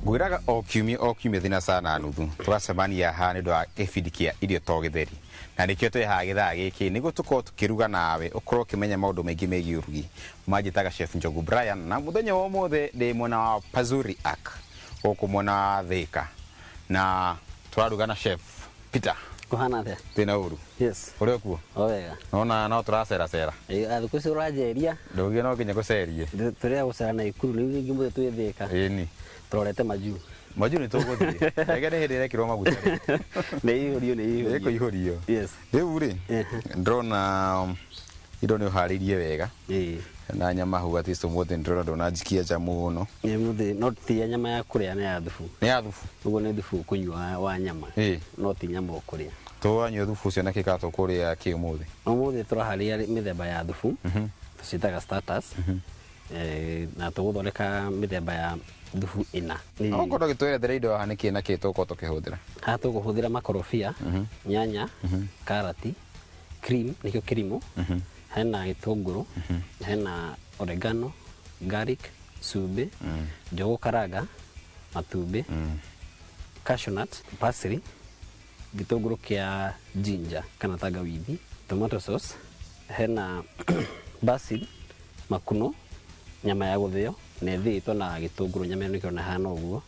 Ngwĩraga o kiumia o kiumia thina sana nuthu tũgacemania haha nĩ ũndũ wa gĩbindi kĩa irio to gĩtheri na nĩkĩo twĩ haha gĩthaa gĩkĩ nĩguo tũkorwo tũkĩruga nawe ũkorwo ũkĩmenya maũndũ maingĩ megiĩ ũrugi. Manjĩtaga Chef Njogu Brian na mũthenya wa ũmũthĩ ndĩ mwena wa Pazuri Ark gũkũ mwena wa Thĩka na tũraruga na Chef Peter. Kũhana atĩa? Twĩna ũru. Yes. Ũrĩ o kuo? O wega. Nona no tũraceracera. Ĩ, thikũ ici ũranjeria. Ndũgire no nginya ngũcerie. Tũrĩa gũcera na ikuru rĩu rĩngĩ mũthĩ twĩ Thĩka. Ĩni. Tũrorete majuu. Majuu nĩ tũgũthiĩ. Reke nĩ hĩndĩ ĩrekĩrwo maguta. Nĩ ihũrio, nĩ ihũrio. Ĩkũihũrio. Yes. Rĩu rĩ, ndĩrona indo nĩ ũharĩirie wega. Ĩĩ. Na nyama hau at least ũmũthĩ ndĩrona ndũnanjikia nja mũno. Ĩ, mũthĩ no ti ya nyama ya kũrĩa, nĩ ya thubu. Nĩ ya thubu? Ũguo nĩ thubu ũkũnyua wa nyama. Ĩĩ. No ti nyama ũkũrĩa. Tũranyua thubu ũcio na kĩ kana tũkũrĩa kĩ ũmũthĩ? Ũmũthĩ tũraharĩria mĩthemba ya thubu. Tũciĩtaga starters. Na tũgũthondeka mĩthemba ya thubu ĩna. No ũkorwo ũgĩtwerethera indo haha nĩkĩ na kĩ tũgũkorwo tũkĩhũthĩra? Haha tũkũhũthĩra makorobia, nyanya, karati, cream, nĩkĩo kĩrimũ, hena gĩtũngũrũ, hena oregano, garlic, cumbĩ, njũgũ karanga, matumbĩ, cashew nut, parsley, gĩtũngũrũ kĩa ginger kana tangawithi, tomato sauce, hena basil, makuno, nyama ya gũthĩo, na ĩthĩĩtwo na gĩtũngũrũ, nyama ĩno nĩkĩo hana ũguo,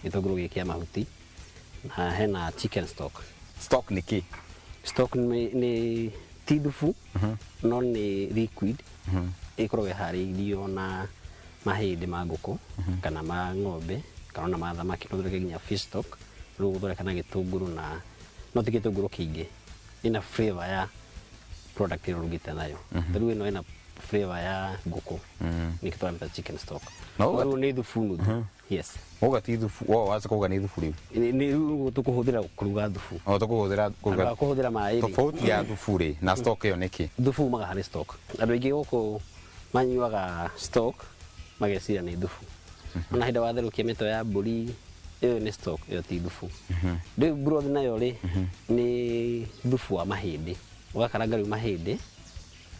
gĩtũngũrũ gĩkĩ kĩa mahuti, na hena chicken stock. Stock nĩ kĩ? Stock nĩ ti thubu, no nĩ liquid, ĩkoragwo ĩharĩirio na mahĩndĩ ma ngũkũ, kana ma ng'ombe, kana ona ma thamaki, no ũthondeke nginya fish stock, rĩu ũgũthondeka na gĩtũngũrũ na, no ti gĩtũngũrũ kĩingĩ, ĩna flavor ya product ĩrĩa ũrugĩte nayo. Ta rĩu ĩno ĩna flavor ya ngũkũ, nĩkĩo tũramĩta chicken stock. Na ũga Rĩu nĩ thubu nuthu. Yes. Ũga ti thubu, wo wacha kuga nĩ thubu rĩu. Nĩ rĩu tũkũhũthĩra kũruga thubu. O tũkũhũthĩra kũruga. Andũ a kũhũthĩra maĩ rĩ. Tofauti ya thubu rĩ na stock ĩyo nĩ kĩ? Thubu umaga harĩ stock. Andũ aingĩ gũkũ manyuaga stock mageciria nĩ thubu. Ona hĩndĩ watherũkia mĩtwe ya mbũri, ĩyo nĩ stock, ĩyo ti thubu. Rĩu broth nayo rĩ, nĩ thubu wa mahĩndĩ. Ũgakaranga rĩu mahĩndĩ,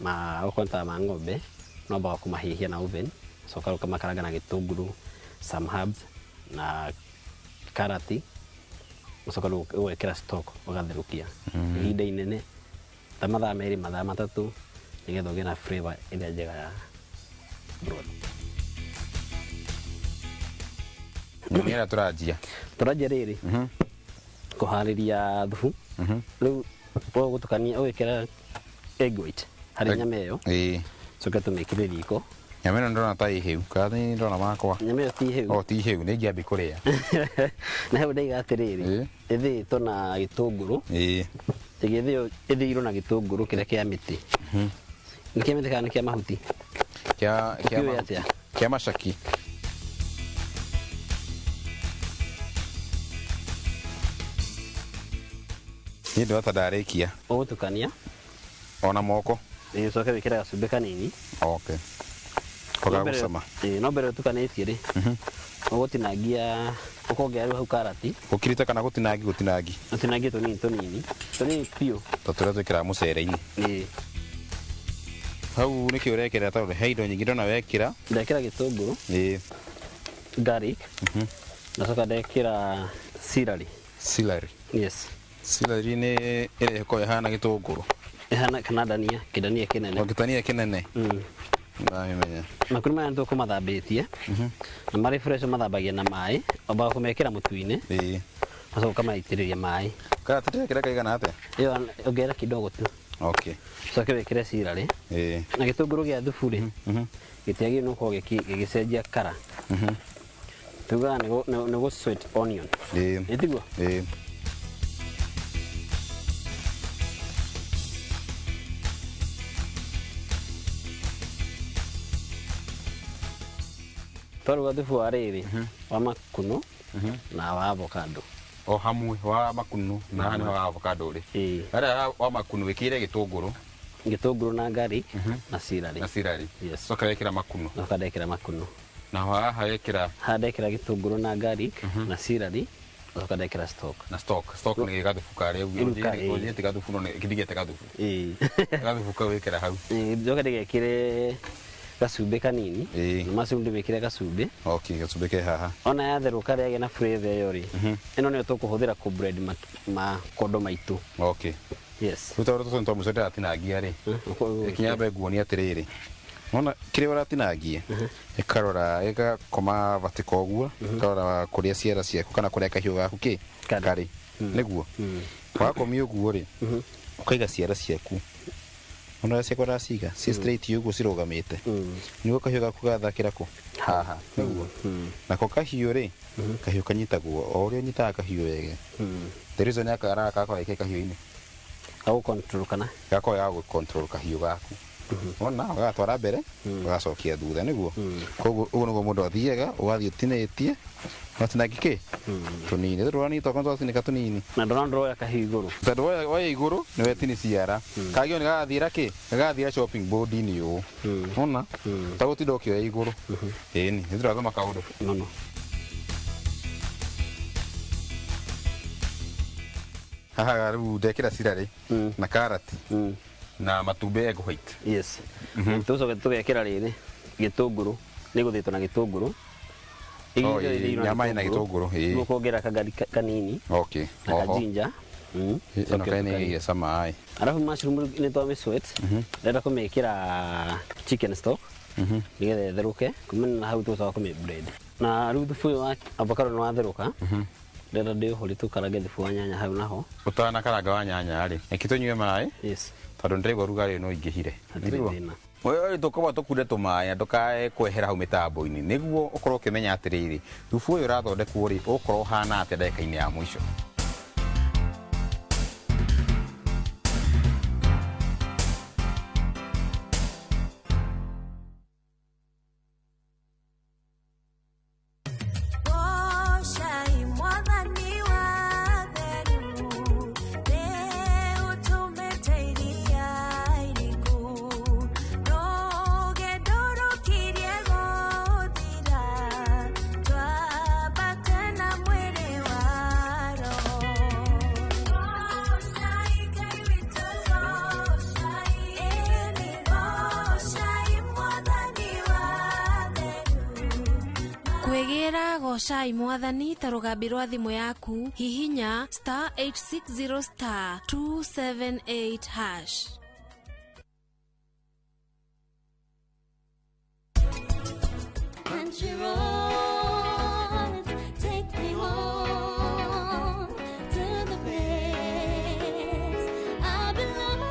ma okorwo nĩ ta ma ng'ombe, no wambaga kũmahĩhia na oven, ũgacoka ũkamakaranga na gĩtũngũrũ, some herbs, na karati, ũgacoka rĩu ũgekĩra stock ũgatherũkia. Ihinda inene, ta mathaa merĩ, mathaa matatũ, nĩgetha ũgĩe na flavor ĩrĩa njega ya broth. Nĩ ĩrĩa tũranjia? Tũranjia rĩrĩ, kũharĩria thubu. Rĩu ũgũtukania, ũgĩkĩra egg white harĩ nyama ĩyo. Coke tũmĩkĩre riko. Nyama ĩno ndĩrona ta ĩ hĩu, kana nĩ ndĩrona makwa? Nyama ĩyo ti hĩu. O ti hĩu, nĩ ingĩambia kũrĩa. Na hau ndaiga atĩrĩrĩ, ĩthĩĩtwo na gĩtũngũrũ. Ĩgĩthĩo, ĩthĩirwo na gĩtũngũrũ kĩrĩa kĩa mĩtĩ. Nĩ kĩa mĩtĩ kana nĩ kĩa mahuti? Kĩa Ũkĩũĩ mahuti. atĩa? Kĩa macaki. Niĩ ndĩrona ta ndarĩkia. Ũgũtukania. Ona moko. Ĩĩ, ũcoke wĩkĩre gacumbĩ kanini. Okay. Kwaga gũcama. Ĩĩ, no mbere ũtukanĩtie rĩ, ũgũtinangia, ũkongerera rĩu hau karati. Gũkirĩte kana gũtinangi, gũtinangi? Gũtinangie tũnini tũnini. Tũnini biũ. Ta tũrĩa twĩkĩraga mũcere-inĩ. Ĩĩ. Hau nĩkĩo ũrekĩra tondũ he indo nyingĩ ndona wekĩra. Ndekĩra gĩtũngũrũ. Ĩĩ. Garlic. Ndacoka ndekĩra celery. Celery. Yes. Celery nĩ ĩrĩa ĩkoragwo ĩhana gĩtũngũrũ. Ĩhana kana ndania, kĩndania kĩnene. O kĩndania kĩnene. Ndamĩmenya. Makuru maya nĩtũkũmathambĩtie. Na marĩ fresh mathambagia na maĩ, wambaga kũmekĩra mũtu-inĩ. Ũgacoka ũkamaitĩrĩria maĩ. Karati ndĩrekĩra kaigana atĩa? Ĩyo ongerera kidogo tu. Okay. Ũcoke wĩkĩre celery. Na gĩtũngũrũ gĩa thubu rĩ, gĩtiagĩrĩirwo nĩ gũkorwo gĩgĩcenjia kara. Tugaga nĩ gũ sweat onion. Ĩ tiguo? Twaruga thubu wa rĩrĩ, wa makunũ na wa avocado. O hamwe wa makunũ na haha nĩho wa avocado rĩ. Harĩa wa makunũ wĩkĩre gĩtũngũrũ. Gĩtũngũrũ na garlic na celery. Na celery. Yes. Coka wekĩra makunũ. Coka ndekĩra makunũ. Na haha wekĩra? Haha ndekĩra gĩtũngũrũ na garlic na celery, coka ndekĩra stock. Na stock. Stock nĩ gathubu karĩa Rĩu ka, ĩĩ. ũnjĩte gathubu no nĩ kĩndigĩte gathubu. Ĩĩ. Gathubu kau wĩkĩra hau. Ĩĩ, njoke ndĩgekĩre Gacumbĩ kanini. Ĩĩ. Na mushroom ndĩmĩkĩre gacumbĩ. Okay, gacumbĩ ke haha. Ona yatherũka rĩagĩa na flavor ĩyo rĩ, ĩno nĩyo tũkũhũthĩra kũ blend makondo maitũ. Okay. Yes. Rĩu tondũ tũtũ nĩ twa mũico ndĩratinangia rĩ, reke nyambe nguonie atĩrĩrĩ, wona kĩrĩa ũratinangia ĩkarora ĩgakoma vertical ũguo, ĩkarora kũrĩa ciara ciaku kana kũrĩa kahiũ gaku kĩ Karĩ. karĩ nĩguo wakomia ũguo rĩ, ũkaiga ciara ciaku ona ũrĩa ciakwa ndaciga ci straight ũguo cirũgamĩte, nĩguo kahiũ gaku gathakĩra kũ haha nĩguo. Nako kahiũ rĩ, kahiũ kanyitagwo o ũrĩa ũnyitaga kahiũ wega, the reason ya karaka gakwa ke kahiũ-inĩ Gagũ control kana gakorwo ya gũ control kahiũ gaku, wona ũgatwara mbere ũgacokia thutha nĩguo. Koguo ũguo nĩguo mũndũ athiaga ũgathiĩ ũtinĩtie ũgatinangia kĩ tũnini, tondũ wani twakwa twatinĩka tũnini na ndona ndũroya kahiũ igũrũ. Tondũ woya igũrũ nĩ wetini ciara kagio nĩ gagathiĩra kĩ gagathiĩra shopping board-inĩ ũũ, wona tagũtinda ũkĩoya igũrũ. Ĩni nĩ tũrathoma kaũndũ mũno. Haha rĩu ndekĩra cirarĩ na karati na matumbĩ egg white. Yes. Tũcoke tũgekĩra rĩrĩ gĩtũngũrũ, nĩ gũthĩtwo na gĩtũngũrũ. Oh, ĩĩ, nyama ĩna gĩtũngũrũ, ĩĩ. Rĩu ũkongerera kangari kanini Okay. na Oho. kajinja. Ĩno kaĩ nĩ ĩgĩire cama ĩ. Arabu mushroom nĩ twamĩ sweat, ndĩrenda kũmĩkĩra chicken stock nĩgetha ĩtherũke. Kumana na hau tũgũcoka kũmĩ blend. Na rĩu thubu ũyũ wa avocado nĩ watherũka, ndĩrenda ndĩũhũrie tũkarange thubu wa nyanya hau naho. Ũtanakaranga wa nyanya rĩ, reke tũnyue maĩ Yes. tondũ ndĩraigua rugarĩ no ingĩhire. Hatirĩ thĩna. Oyo tũkorwo tũkunde tũmaĩ na ndũkae kwehera hau mĩtambo-inĩ nĩguo ũkorwo ũkĩmenya atĩrĩrĩ, thubu ũyũ ũrathondekwo rĩ, ũgũkorwo ũhana atĩa ndagĩka-inĩ ya mũico. Goshai mwathani wa theru, nĩ ũtũmĩte iria iriku, rũgendo rũkirie gũthira, twambate na mwĩrĩ wa roho. Goshai Ngai witũ, goshai, ĩni goshai mwathani wa theru. Kwĩgĩra gocai mwathani ta rũgambi rwa thimũ yaku, hihinya star 860 star 278 hash. Country roads, take me home to the place I belong,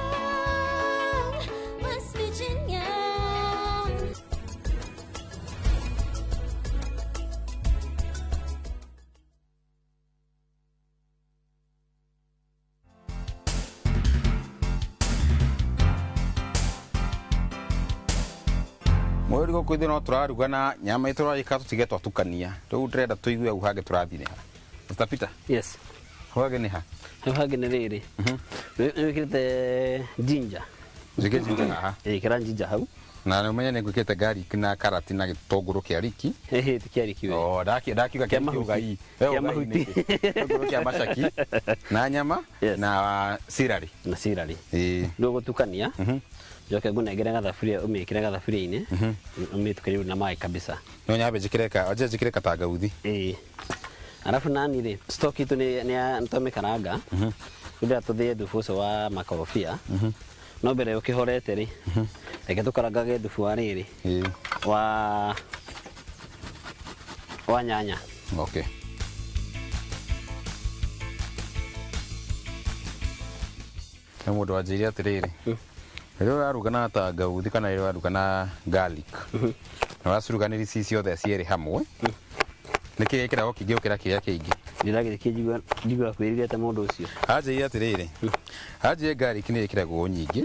West Virginia. Mweri gũkũ ithuĩ no tũraruga na nyama ĩ tũrarĩka tũtige twatukania, rĩu ndĩrenda tũigue hau hangĩ tũrathiĩ nĩ ha. Mr. Peter. Yes. Hau hangĩ nĩ ha? Hau hangĩ nĩ rĩrĩ, nĩ wĩkĩrĩte ginger. Njĩkĩrĩte ginger haha. Ĩkĩra ginger hau. Na nĩ ũmenye nĩ ngwĩkĩrĩte garlic na karati na gĩtũngũrũ kĩa riki. Ĩhĩ, ti kĩa riki we. Oh, ndakiuga Kĩa kĩa mahuti. ũgai. Kĩa mahuti. Gĩtũngũrũ kĩa macaki na nyama Yes. na celery. Na celery. Ĩĩ. Rĩu ũgũtukania, njoke ngũnengere gathaburia, ũmĩkĩre gathaburia-inĩ, ũmĩtuke rĩu na maĩ kabisa. No nyambe njĩkĩre ka, anje njĩkĩre katangauthi. Ĩĩ. Arabu nani rĩ, stock itũ nĩ twamĩkaranga, rĩu tũthĩe thubu ũcio wa makorobia. No mbere ũkĩhorete rĩ, reke tũkarangage thubu wa rĩrĩ Ĩĩ. wa nyanya. Okay. Nĩ mũndũ wanjĩire atĩrĩrĩ, rĩrĩa ũraruga na tangauthi kana rĩrĩa ũraruga na garlic, na ũraciruganĩria ci ciothe cierĩ hamwe, nĩkĩ gĩkĩragwo kĩingĩ gũkĩra kĩrĩa kĩngĩ? Ndĩragĩrĩkia njigua kwĩrirĩte mũndũ ũcio. Anjĩire atĩrĩrĩ, anjĩire garlic nĩ ĩkĩragwo nyingĩ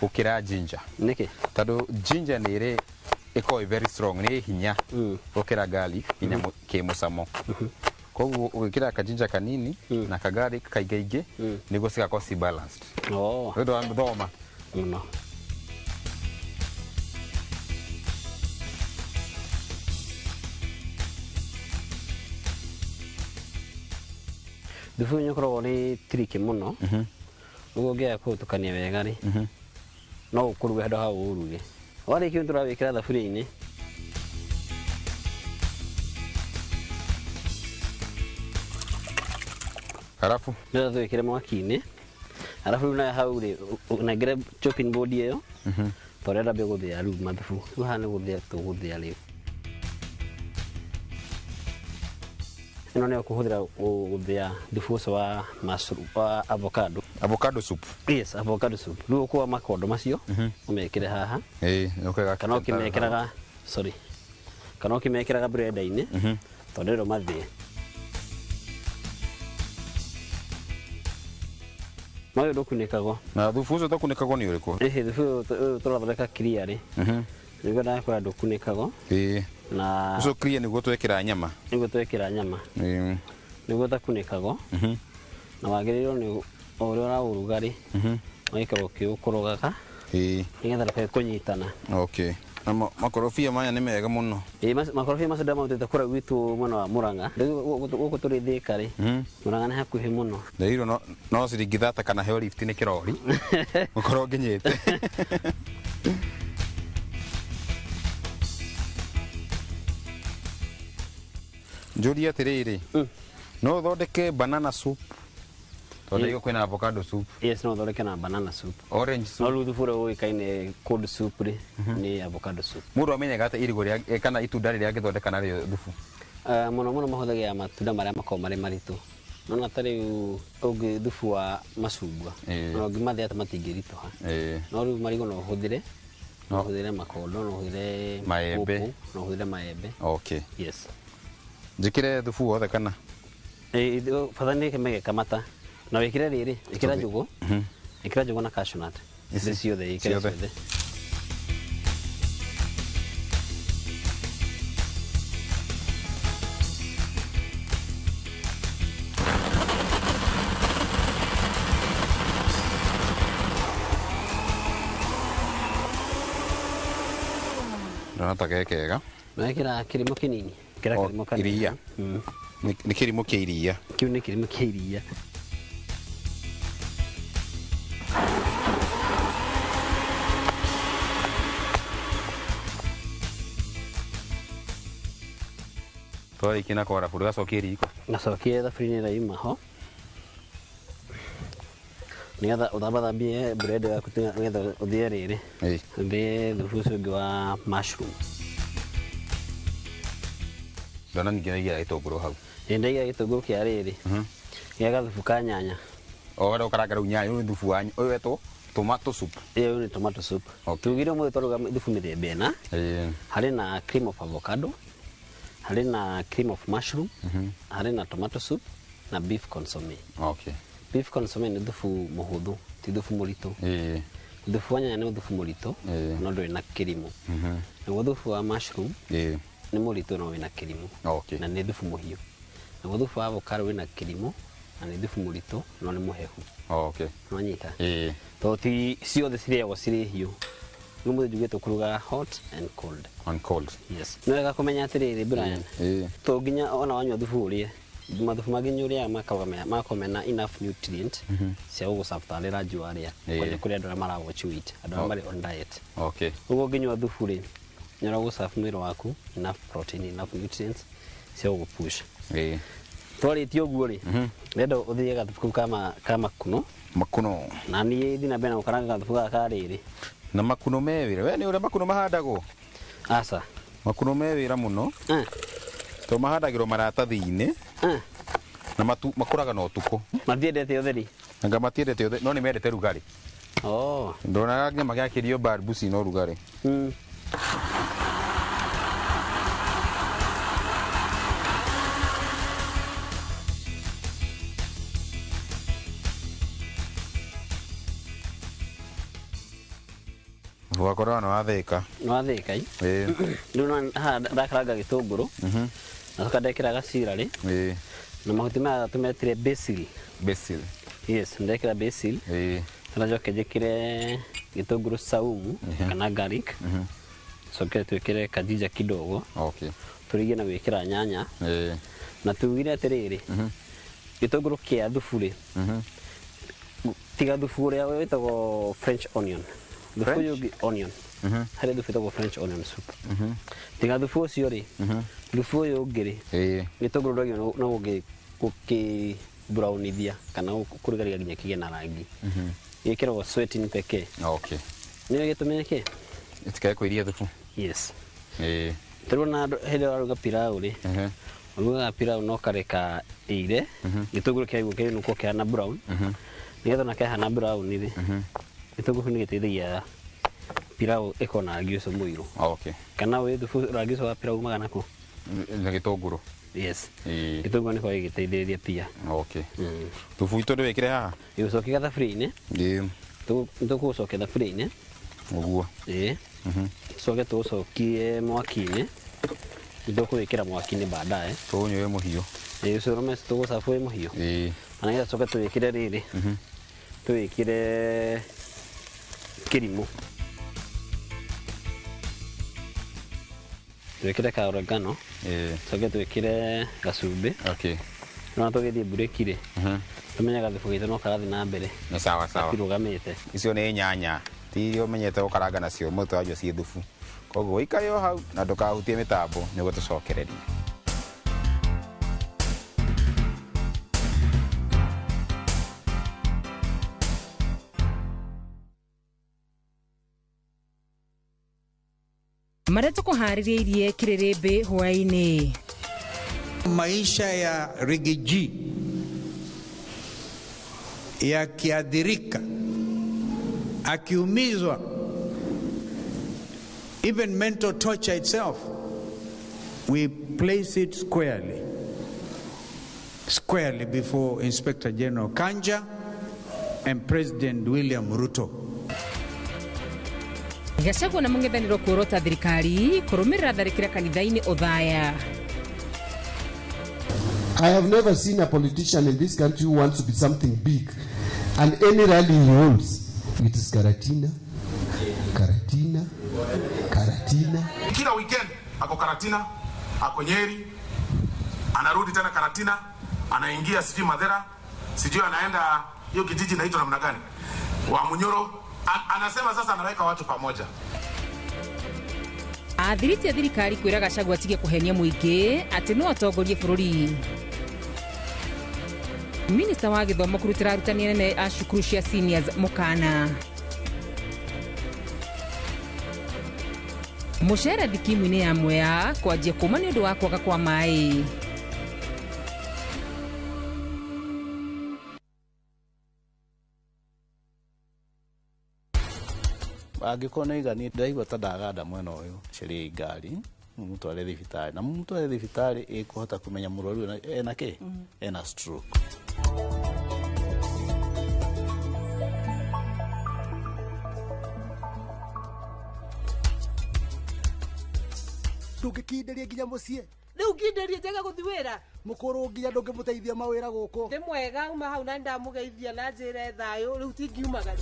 gũkĩra ginger. Nĩkĩ? Tondũ ginger nĩ ĩrĩ ĩkoragwo ĩ very strong, nĩ hinya gũkĩra garlic nginya kĩmũcamo. Koguo ũgĩkĩra ka ginger kanini na ka garlic kaingaingĩ nĩguo cigakorwo ci balanced. Oh. Nĩ ũndũ wa thoma. Mũno. Thubu ũyũ nĩ ũkoragwo ũrĩ tricky mũno, ũguo ũngĩaga kũũtukania wega rĩ, no ũkũruge handũ ha ũũruge. Warĩkia tũrawĩkĩra thaburia-inĩ. Halafu Nĩgetha tũwĩkĩre mwaki-inĩ. Arabu rĩu nayo hau rĩ, ũnengere chopping board ĩyo. Tondũ ndambia gũthĩa rĩu mathubu. Rĩu haha nĩ gũthĩa tũgũthĩa rĩu. Ĩno nĩyo kũhũthĩra gũthĩa thubu ũcio wa mushroom, wa avocado. Avocado soup. Yes, avocado soup. Rĩu ũkuoya makondo macio, ũmekĩre haha. Ĩĩ, nĩũkega. Kana ũkĩmekĩraga, sorry. Kana ũkĩmekĩraga blender-inĩ, tondũ ĩro mathĩe. No ũyũ ndũkunĩkagwo. Na thubu ũcio ũtakunĩkagwo nĩ ũrĩkũ? Ĩhĩ, thubu ũyũ tũrathondeka clear rĩ. Nĩguo ndakwĩra ndũkunĩkagwo. Ĩĩ. Na ũcio clear nĩguo twekĩra nyama. Nĩguo twekĩra nyama. Ĩĩ. Nĩguo ũtakunĩkagwo. Na wagĩrĩirwo nĩ o ũrĩa ũraũruga rĩ, ũgaikara ũkĩũkorogaga. Ĩĩ. Nĩgetha ndũkae kũnyitana. Okay. Na makorobia maya nĩ mega mũno. Ĩĩ, makorobia macio ndĩramarutĩte kũrĩa gwitũ mwena wa Murang'a. Rĩu gũkũ tũrĩ Thĩka rĩ, Murang'a nĩ hakuhĩ mũno. Nderirwo no ciringi thata kana heo lift nĩ kĩrori. Gũkorwo nginyĩte. Njũrie atĩrĩrĩ, no ũthondeke banana soup? Tondũ ĩyo kwĩna avocado soup. Yes, no ũthondeke na banana soup. Orange soup. No rĩu thubu ũrĩa ũĩkaine cold soup rĩ, nĩ avocado soup. Mũndũ amenyaga atĩa irigũ rĩa kana itunda rĩrĩa angĩthondeka narĩo thubu? Mũno mũno mahũthagĩra matunda marĩa makoragwo marĩ maritũ. Nona ta rĩu ũngĩ thubu wa macungwa. No ũngĩmathĩa atĩ matingĩritũha. No rĩu marigũ no ũhũthĩre. No ũhũthĩre makondo, no ũhũthĩre maembe. pawpaw, no ũhũthĩre maembe. Okay. Yes. Njĩkĩre thubu wothe kana? Bata nĩ kĩmege kamata. Na wĩkĩre rĩrĩ, ĩkĩra njũgũ. Ĩkĩra njũgũ na cashew nut. Ici Ici ciothe, ĩkĩra ciothe. ciothe. Ndona ta gekega. Wekĩra kĩrĩmo kĩnini. Kĩra O, kĩrĩmo kanini. iria. Nĩ kĩrĩmo kĩa iria. Kĩu nĩ kĩrĩmo kĩa iria. Twarĩkia na kwara bũrũ gacokie riko. Gacokie thaburia-inĩ ĩrĩa yuma ho. Nĩgetha ũthambathambie bread yaku nĩgetha ũthĩe rĩrĩ. Ĩĩ. Ũthĩe thubu ũcio ũngĩ wa mushroom. Ndona ningĩ nĩaigira gĩtũngũrũ hau. Ĩĩ, ndaiga gĩtũngũrũ kĩa rĩrĩ. Gĩa gathubu ka nyanya. O harĩa ũkaranga rĩu nyanya, ũyũ nĩ thubu wa ũyũ wetwo tomato soup. Ĩĩ, ũyũ nĩ tomato soup. Okay. Tugire ũmũthĩ twaruga thubu mĩthemba ĩna. Ĩĩ. Harĩ na cream of avocado, harĩ na cream of mushroom, harĩ na tomato soup na beef consomme. Okay. Beef consomme nĩ thubu mũhũthũ, ti thubu mũritũ. Ĩĩ. Thubu wa nyanya nĩ thubu mũritũ, no ndũrĩ na kĩrimũ. Naguo thubu wa mushroom Ĩĩ. nĩ mũritũ no wĩna kĩrimũ. Okay. Na nĩ thubu mũhiũ. Naguo thubu wa avocado wĩna kĩrimũ na nĩ thubu mũritũ no nĩ mũhehu. Okay. Nĩwanyita? Ĩĩ. Tondũ ti ciothe cirĩagwo cirĩ hiũ. Rĩu mũthĩ njugĩte kũruga hot and cold. On cold. Yes. Nĩ wega kũmenya atĩrĩrĩ Brian. Ĩĩ. To nginya ona wanyua thubu ũrĩe, mathubu mangĩ nĩ ũrĩaga makoragwo makoragwo mena enough nutrient cia gũgũserve tarĩ lunch warĩa. Ĩĩ. Kwanja kũrĩ andũ arĩa mara watch weight, andũ arĩa marĩ on diet. Okay. Ũguo ũngĩnyua thubu rĩ, nĩ ũragũserve mwĩrĩ waku enough protein, enough nutrients cia gũgũpush. Ĩĩ. Twarĩtie ũguo rĩ, ndĩrenda ũthĩe gathubu kau ka makuno. Makuno. Na niĩ thiĩ na mbere na gũkaranga gathubu gaka ka rĩrĩ. Na makuno me wĩra. We nĩ ũrĩa makuno mahandagwo? Aca. Makuno me wĩra mũno. Tondũ mahandagĩrwo maratathi-inĩ. Na makũraga na ũtukũ. Matiendete ũtheri? Anga matiendete ũtheri, no nĩ mendete rugarĩ. Oh. Ndonaga nginya magĩakĩrio balbu cina ũrugarĩ. Wakorwo nĩ wathĩka. Nĩ wathĩka, ĩ? Ĩĩ. Rĩu no haha ndakaranga gĩtũngũrũ. Nacoka ndekĩra gacirarĩ. Ĩĩ. Na mahuti maya tũmetire basil. Basil. Yes, ndekĩra basil. Ĩĩ. Na njoke njĩkĩre gĩtũngũrũ saumu kana garlic. Coke twĩkĩre kajinja kidogo. Okay. Tũrigie na gwĩkĩra nyanya. Ĩĩ. Na tugire atĩrĩrĩ, gĩtũngũrũ kĩa thubu rĩ, tiga thubu ũrĩa wĩtagwo French onion. Thubu French? ũyũ ũngĩ onion. Harĩ thubu ĩtagwo French onion soup. Tiga thubu ũcio rĩ, thubu ũyũ ũngĩ rĩ, gĩtũngũrũ ndwagĩrĩirwo no gũkĩ brownithia kana kũrugarĩga nginya kĩgĩe na rangi. Gĩkĩragwo sweating pekee. Okay. Nĩ gĩtũmi nĩkĩ? Itikae kũiria thubu. Yes. Ĩĩ. Tũrona andũ hĩndĩ ĩrĩa ũraruga pilau rĩ, ũrugaga pilau na ũkareka ĩire, gĩtũngũrũ kĩaiguo kĩnukwo kĩhana brown, nĩgetha ona kĩahana brown rĩ, gĩtũngũrũ kĩu nĩgĩteithagia pilau ĩkorwo na rangi ũcio mũirũ. Okay. Kana wĩ thubu rangi ũcio wa pilau umaga nakũ? Na gĩtũngũrũ. Yes. Ĩĩ. Gĩtũngũrũ nĩkĩo gĩgĩteithĩrĩria pia. Okay. Thubu witũ ndĩwĩkĩre haha? Ĩgũcokia gathaburia-inĩ. Ĩĩ. Nĩtũkũũcokia thaburia-inĩ. Ũguo. Ĩĩ. Tũcoke tũũcokie mwaki-inĩ. Nĩtũkũwĩkĩra mwaki-inĩ baadaye. Tũũnyue mũhiũ. Ĩĩ, ũcio ũrũme tũgũcabu wĩ mũhiũ. Ĩĩ. Na nĩgetha tũcoke tũwĩkĩre rĩrĩ. Tũwĩkĩre kĩrimũ. Twĩkĩre ka oregano. Ĩĩ. Tũcoke twĩkĩre gacumbĩ. Okay. No tũgĩthiĩ mburĩki rĩ, tũmenye gathubu gaitũ no karathiĩ na mbere. Nĩ sawa sawa. Gatirũgamĩte. Icio nĩ nyanya. Ti iria ũmenyete gũkaranga nacio mũtwe wanyua ciĩ thubu. Koguo ũikare o hau na ndũkahutie mĩtambo nĩguo tũcokererie. Marĩa tũkũharĩrĩirie kĩrĩrĩmbĩ hwaĩ-inĩ. Maisha ya Rigiji yakiadhirika, akiumizwa, even mental torture itself, we place it squarely, squarely before Inspector General Kanja and President William Ruto. Gachagua na mũng'ethanĩro kuorota thirikari kũrũmĩrĩra tharĩkĩra kanitha-inĩ Othaya. I have never seen a politician in this country who wants to be something big, and any rally he holds, it is Karatina, Karatina, Karatina. Kila weekend ako Karatina, ako Nyeri, anarudi tena Karatina, anaingia sijui Madhera, sijui anaenda hiyo kijiji inaitwa namna gani, wa Munyoro. Anasema sasa anaweka watu pamoja. Athiriti a thirikari kwĩra Gachagua atige kũhenia mũingĩ atĩ no atongorie bũrũri. Minista wa gĩthomo kũrutĩra arutani anene a cukuru cia seniors mũkana. Mũcere thikimu-inĩ ya Mwea kwanjia kũma nĩ ũndũ wa kwaga kwa maĩ. Angĩkorwo nĩ igani ndĩraigua ta ndaganda mwena ũyũ, cariai ngari mũmũtware thibitarĩ, na mũmũtware thibitarĩ ĩkũhota kũmenya mũrwaru ũyũ ena kĩ, ena stroke. Ndũngĩkinderia nginya mũciĩ. Rĩu nginderie njage gũthiĩ wĩra. Mũkũrũ nginya ndũngĩmũteithia mawĩra gũkũ. Ndĩ mwega uma hau na nĩndamũgeithia na njĩre thayũ, rĩu tingiumagara.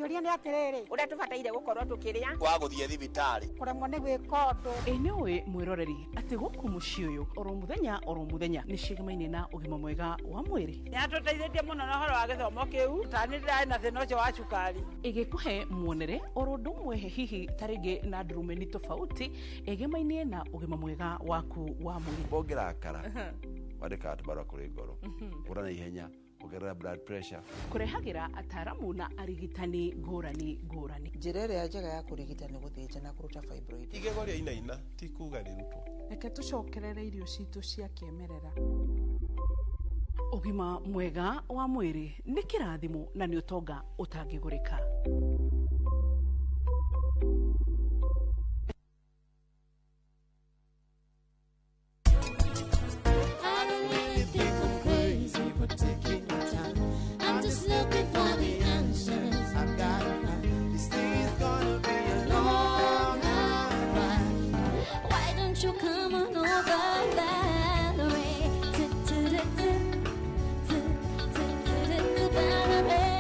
Kĩũria nĩ atĩrĩrĩ, ũrĩa tũbataire gũkorwo tũkĩrĩa wa gũthiĩ thibitarĩ kũremwo nĩ gwĩka ũndũ. Ĩ nĩ ũĩ mwĩroreri atĩ gũkũ mũciĩ ũyũ oro mũthenya oro mũthenya nĩ ciĩgamaine na ũgima mwega wa mwĩrĩ. Nĩatũteithĩtie mũno na ũhoro wa gĩthomo kĩu, ta nĩ ndĩrarĩ na thĩna ũcio wa cukari. Ĩgĩkũhe muonere oro ũndũ ũmwe hihi ta rĩngĩ na ndurumeni tofauti ĩgemaine na ũgima mwega waku wa mwĩrĩ. Ũngĩrakara wandĩkaga tũbarũa kũrĩ ngoro, ũra na ihenya, ongerera blood pressure. Kũrehagĩra ataramu na arigitani ngũrani ngũrani. Njĩra ĩrĩa njega ya kũrigita nĩ gũthĩnja na kũruta fibroid. Igego rĩa inaina ti kuga rĩrutwo. Reke tũcokerere irio citũ cia kĩmerera. Ũgima mwega wa mwĩrĩ nĩ kĩrathimo na nĩ ũtonga ũtangĩgũrĩka. I don't really think I'm crazy for taking my time. I'm just looking for the answers. I've got to find. This thing's gonna be a long ride. Why don't you come on over, Valerie? Valerie.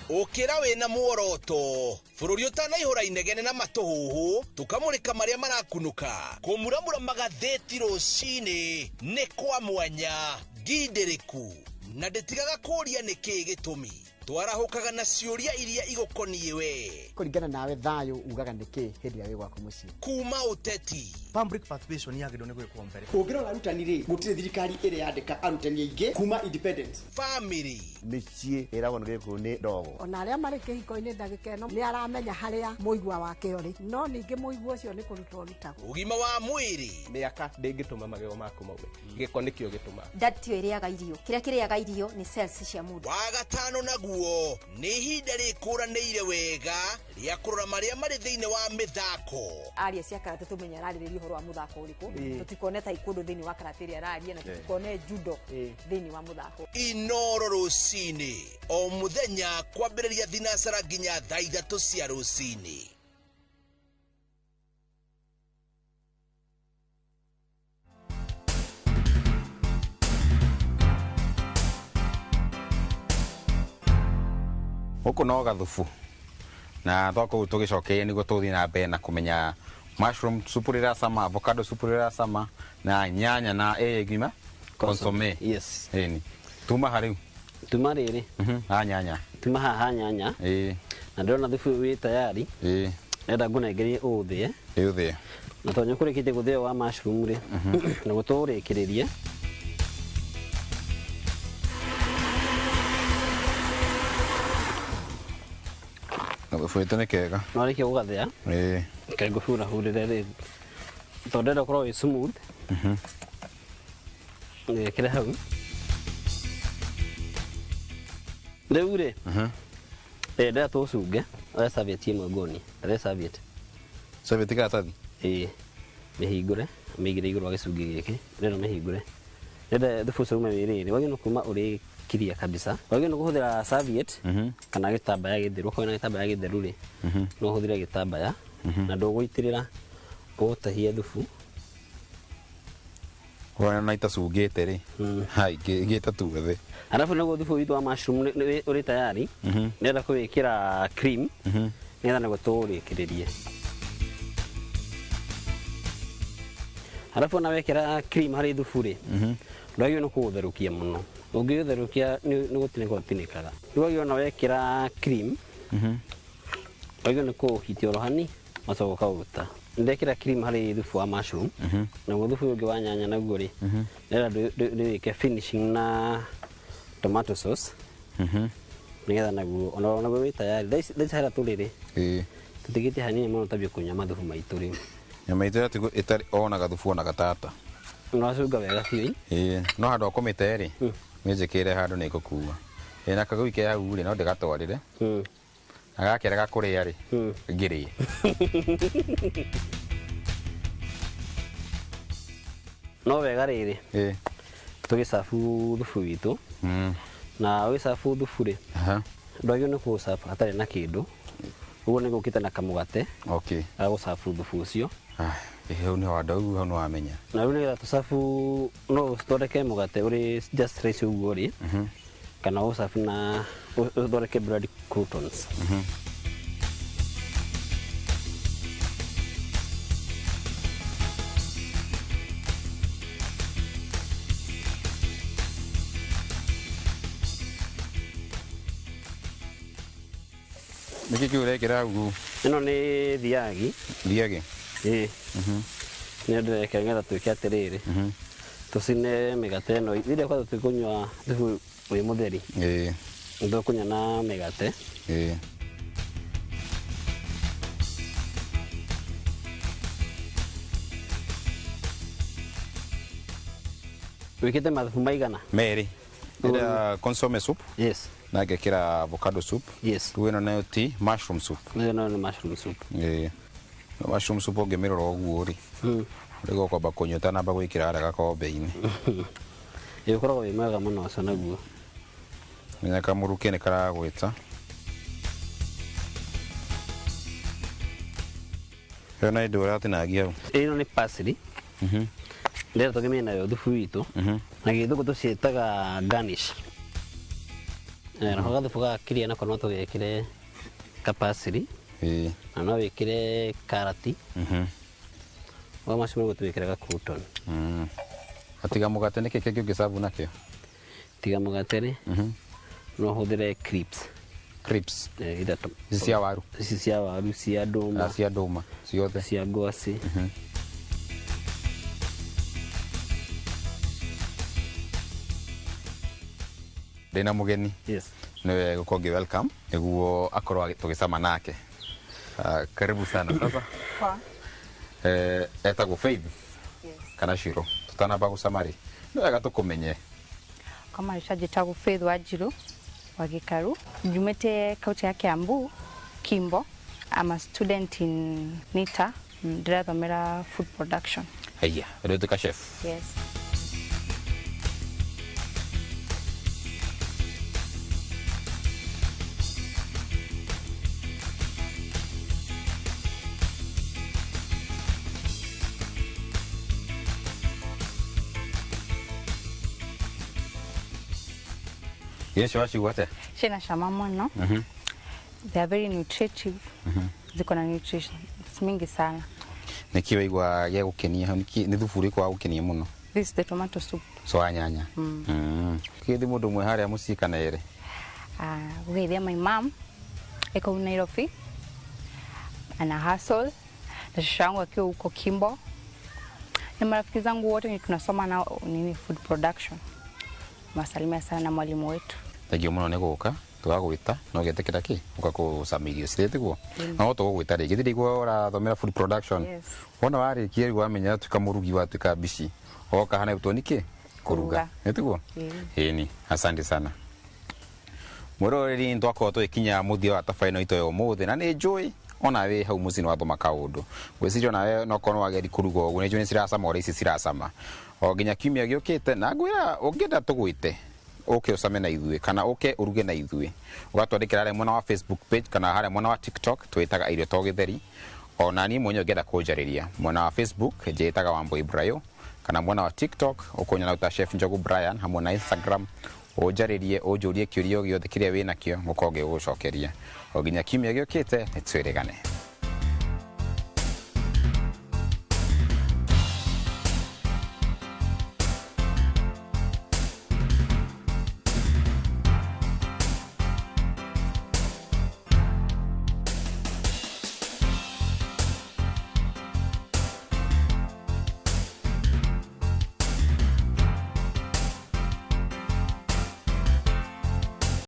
Ũkĩra wĩna muoroto bũrũri ũtanaihũra inegene na matũhũhũ tũkamũrĩka marĩa marakunũka kũmuramura magathĩti rũcinĩ nĩ kwa mwanya ngindĩrĩku na ndĩtigaga kũũria nĩkĩĩ gĩtũmi twarahũkaga na ciũria iria igũkoniĩ we Kũringana nawe thayũ ugaga nĩkĩ hĩndĩ ĩrĩa wĩ gwaku mũciĩ? Kuma ũteti. Public participation yagĩrĩirwo nĩ gwĩkwo mbere. Ũngĩrora arutani rĩ, gũtirĩ thirikari ĩrĩ yandĩka arutani aingĩ kuma independence. Family. Mĩciĩ ĩragwo nĩ gĩkũyũ nĩ ndogo. Ona arĩa marĩ kĩhiko-inĩ ndagĩka ĩno nĩ aramenya harĩa mũigua wake ũrĩ, no ningĩ mũigua ũcio nĩ kũrutwo ũrutagwo. Ũgima wa mwĩrĩ. Mĩaka ndĩngĩtũma magego maku maume, gĩko nĩkĩo gĩtũmaga. Ndatio ĩrĩaga irio, kĩrĩa kĩrĩaga irio nĩ cells cia mũndũ. Wa gatano naguo nĩ ihinda rĩkũranĩire wega rĩa kũrora marĩa marĩ thĩinĩ wa mĩthako. Aria cia karate tũmenye ararĩrĩria ũhoro wa mũthako ũrĩkũ, tũtikone taekwondo thĩinĩ wa karate ĩrĩa araria, na tũtikone judo thĩinĩ wa mũthako. Inoro rũcinĩ o mũthenya kwambĩrĩria thinacara nginya thaa 3 cia rũcinĩ. Gũkũ no gathubu na twakũu tũgĩcokeria nĩguo tũthiĩ na mbere na kũmenya mushroom supu rĩracama, avocado supu rĩracama na nyanya na ĩ ngima consomme. Yes. Ĩni tuma ha rĩu? Tuma rĩrĩ. Ha nyanya. Tuma haha nyanya. Ĩĩ. Na ndĩrona thubu ũyũ wĩ tayari. Ĩĩ. Ndĩrenda ngũnengerie ũũthĩe. Ĩ ũthĩe. Na tondũ nĩũkũrĩkĩtie gũthĩa wa mushroom rĩ, naguo tũũrĩkĩrĩrie. Gathubu witũ nĩ kega. Nĩwarĩkia gũgathĩa? Ĩĩ. Reke ngũhurahurĩre rĩ, tondũ ndĩrenda ũkorwo wĩ smooth. Wĩkĩre hau. Rĩu rĩ, ndĩrenda tũũcunge, oya serviette ĩmwe nguonie, rehe serviette. Serviette karatathi? Ĩĩ. Mĩhingũre, mĩigĩre igũrũ wa gĩcungi gĩkĩ, ndĩrenda ũmĩhingũre. Ndĩrenda thubu ũcio ume wĩ rĩrĩ, wagĩrĩirwo nĩ kuma ũrĩ clear kabisa. Wagĩrĩirwo nĩ kũhũthĩra serviette kana gĩtambaya gĩtheru. Okorwo wĩna gĩtambaya gĩtheru rĩ, no ũhũthĩre gĩtambaya na ndũgũitĩrĩra, ũgũtahia thubu. Wona na itacungĩte rĩ, hai, ngĩta tu thĩ. Arabu naguo thubu witũ wa mushroom ũrĩ tayari, ndĩrenda kũwĩkĩra cream nĩgetha naguo tũũrĩkĩrĩrie. Arabu ona wekĩra cream harĩ thubu rĩ, ndwagĩrĩirwo nĩ kũũtherũkia mũno. Ũngĩũtherũkia nĩ gũtinĩka ũtinĩkaga. Rĩu wagĩrĩirwo ona wekĩra cream, wagĩrĩirwo nĩ kũũhitia oro hani, ũgacoka ũkaũruta. Ndekĩra cream harĩ thubu wa mushroom, naguo thubu ũyũ ũngĩ wa nyanya naguo rĩ, ndĩrenda ndĩwĩke finishing na tomato sauce, nĩgetha naguo ona naguo wĩ tayari. Thaa ici harĩa tũrĩ rĩ, tũtigĩtie hanini mũno twambie kũnyua mathubu maitũ rĩu. Nyama itũ ĩratigwo ĩtarĩ ona gathubu ona gatata. Nĩwacunga wega biũ. Ĩĩ, no handũ ha kũmĩte rĩ, nĩnjĩkĩre handũ nĩngũkua. Ĩĩ, na kagui ke hau rĩ, no ndĩgatwarĩre. Na gakĩrega kũrĩa rĩ, ngĩrĩe. No wega rĩrĩ, tũgĩcabu thubu witũ. Na ũgĩcabu thubu rĩ, ndwagĩrĩirwo nĩ kũũcabu hatarĩ na kĩndũ. Ũguo nĩ gũkĩte na kamũgate ga gũcabu thubu ũcio. Hau nĩho andũ hau nĩwamenya. Na rĩu nĩgetha tũcabu, no ũthondeke mũgate ũrĩ just rice ũguo rĩ, kana ũcabu na ũthondeke bread croutons. Nĩkĩ kĩu ũrekĩra hau? Ĩno nĩ thiagi. Thiagi? Ĩĩ. Nĩ ndĩrekĩra nĩgetha twĩke atĩrĩrĩ, tũcine mĩgate ĩno. Rĩrĩa kwanza tũkũnyua thubu wĩ mũtheri, nĩtũkũnyua na mĩgate. Wĩkĩte mathubu maigana? Merĩ. Ndĩrenda consomme soup. Yes. Na ngekĩra avocado soup. Yes. Rĩu ĩno nayo ti mushroom soup. Ĩno nayo nĩ mushroom soup. Ĩĩ. Mushroom soup ũngĩmĩrora ũguo rĩ, rĩu ũkwamba kũnyua ũtanamba gwĩkĩra harĩa gakombe-inĩ. Ĩĩ, ũkoragwo wĩ mwega mũno ũcio naguo. Menya kamũrukĩ nĩ karagwĩta. Ĩyo nayo ndũ ũratinagia hau? Ĩno nĩ parsley. Ndĩrenda tũgemie nayo thubu witũ. Na gĩthũngũ tũciĩtaga garnish. Nako gathubu gaka kĩrĩa nako no tũgekĩre kapaciri na no wĩkĩre karati. Wa macio nĩguo twĩkĩraga crouton. Atiga mũgate nĩkĩ kĩngĩ ũngĩcabu nakĩo? Tiga mũgate rĩ, no ũhũthĩre crisps. Crisps. Ithatũ. Ici cia waru. Ici cia waru, cia ndũma. Cia ndũma ciothe. Cia ngwacĩ. Ndĩna mũgeni. Yes. Niwe gũkorwo ngĩ welcome nĩguo akorwo tũgĩcama nake. Karibu sana sasa. Poa. Etagwo Faith. Yes. Kana Shiro. Tutanamba gũcama rĩ, nĩ wega tũkũmenye. Kama njĩtagwo Faith Wanjiru wa Gikaru. Njumĩte kaunti ya Kiambu, Kimbo. I'm a student in NITA. Ndĩrathomera food production. Haya, rĩu tuĩka chef. Yes. Irio wacigua atĩa? Cina cama mũno. They are very nutritive. Ziko na nutrients mingi sana. Nĩkĩ waigua gĩa gũkenia hau? Nĩ thubu ũrĩkũ wa gũkenia mũno? This is the tomato soup. So wa nyanya. Kĩthi mũndũ ũmwe harĩa mũciĩ kana erĩ? Gũgeithia my mom eko Nairobi, ana hustle na shosho yangu akiwa huko Kimbo na marafiki zangu wote ni tunasoma nao nini food production. Masalimia sana na mwalimu wetu. Thengiũ mũno nĩ gũka tũgagwĩta na ũgetĩkĩra kĩ ũka kũcama irio cirĩ tiguo no tũgũgwĩta rĩngĩ ndirigua ũrathomera food production. Yes. Wona warĩkia rĩu wamenya tuĩka mũrugi watuĩka mbici oka hana ũtwo nĩkĩ kũruga nĩ tiguo. Ĩni, asante sana mwĩroreri. Nĩtwakorwo tũgĩkinya mũthia wa tabarĩra ĩno itũ ya ũmũthĩ na nĩ njũĩ ona wĩ hau mũciĩ nĩ wathoma kaũndũ ngwĩciria onawe no korwo wageri kũruga ũguo nĩ njũĩ nĩ ciracama ũrĩa ici ciracama o nginya kiumia gĩũkĩte na ngwĩra ũngĩenda tũgwĩte ũke ũcame na ithuĩ kana ũke ũruge na ithuĩ ũgatwandĩkĩra harĩa mwena wa Facebook page kana harĩa mwena wa TikTok twĩtaga Irio to Gĩtheri. Ona niĩ mwenyewe ũngĩenda kũnjarĩria mwena wa Facebook njĩtaga Wambui Brayo kana mwena wa TikTok ũkũnyona ta Chef Njogu Brian hamwe na Instagram ũnjarĩrie ũnjũrie kĩũria o gĩothe kĩrĩa wĩnakĩo ngũkorwo ngĩgũcokeria o nginya kiumia gĩũkĩte nĩ twĩrĩgane.